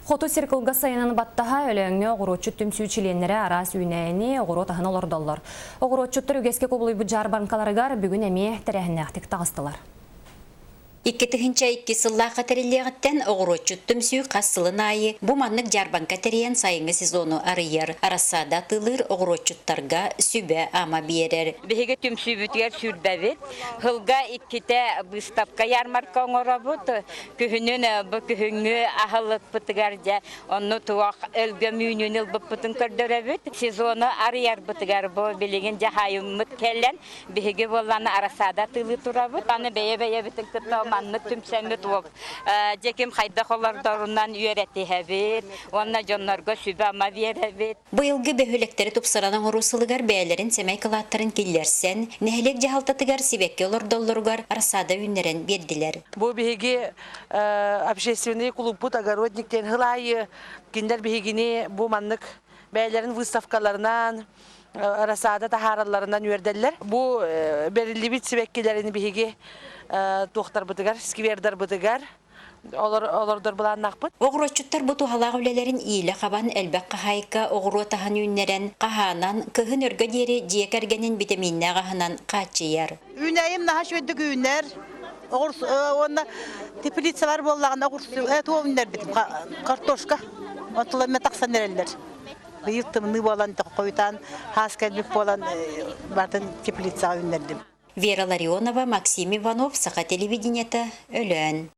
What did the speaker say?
Хоту сир кылгас сайынын баттаһа Өлөөҥҥө оҕуруотчут түмсүү чилиэннэрэ араас үүнээйини, оҕуруот аһын олордоллор. Оҕуруотчуттар үгэскэ кубулуйбут дьаарбаҥкаларыгар бүгүн эмиэ тэрээһиннээхтик таҕыстылар. 2002 сыллаахха тэриллиэҕиттэн оҕуруотчут түмсүү хас сылын аайы бу маннык дьаарбаҥка тэрийэн сайыҥҥы сезону арыйар, арассаада атыылыыр оҕуруотчуттарга сүбэ-ама биэрэр. Биһиги түмсүүбүтүгэр сүүрбэбит. Сылга иккитэ быыстапка ярмарка оҥоробут. Күһүнүн бу күһүҥҥү аһылыкпытыгар дьэ онно туох өлгөм үүнүүнү ылбыппытын көрдөрөбүт. Сезону арыйарбытыгар бу билигин дьаһайыммыт кэлэн биһиги буоллаана арассаада атыылыы турабыт. Аны бэйэ-бэйэбитин кытта маннык түмсэммит дьэ ким хайдах олордорунан үөрэтиһэбит уонна дьоннорго сүбэ-ама биэрэбит. Быйылгы бөһүөлэктэри тупсаран оҥоруу сылыгар бэйэлэрин сэмэй кылааттарын киллэрсэн, нэһилиэк дьаһалтатыгар сибэкки олордоллоругар рассада үүннэрэн биэрдилэр. Бу биһиги общественный клубпут «Огородник» диэн сыл аайы кинилэр биһигини бу маннык бэйэлэрин выставкаларынан, рассада таһааралларынан үөрдэллэр. Бу бэриллибит сибэккилэрин биһиги туохтарбытыгар, сквердарбытыгар олордор былааннаахпыт. Оҕуруотчуттар бу туһалаах үлэлэрин иилэ хабан элбэх хаһаайка оҕуруот аһын үүннэрэн, хаһаанан, кыһын өргө диэри дьиэ кэргэнин битэмииннээх аһынан хааччыйар. Үүнээйим наһаа үчүгэйдик үүнэр. Оҕурсу уонна теплицалар буоллаҕына оҕурсу туох үүннэрбитим картошка отуланна тахсан эрэллэр. Быйыл тымныы буолан хойутаан хаас кэлбит буолан бартын теплицаҕа үүннэрдим. Вера Ларионова, Максим Иванов, Саха телевидениета, Өлөөн.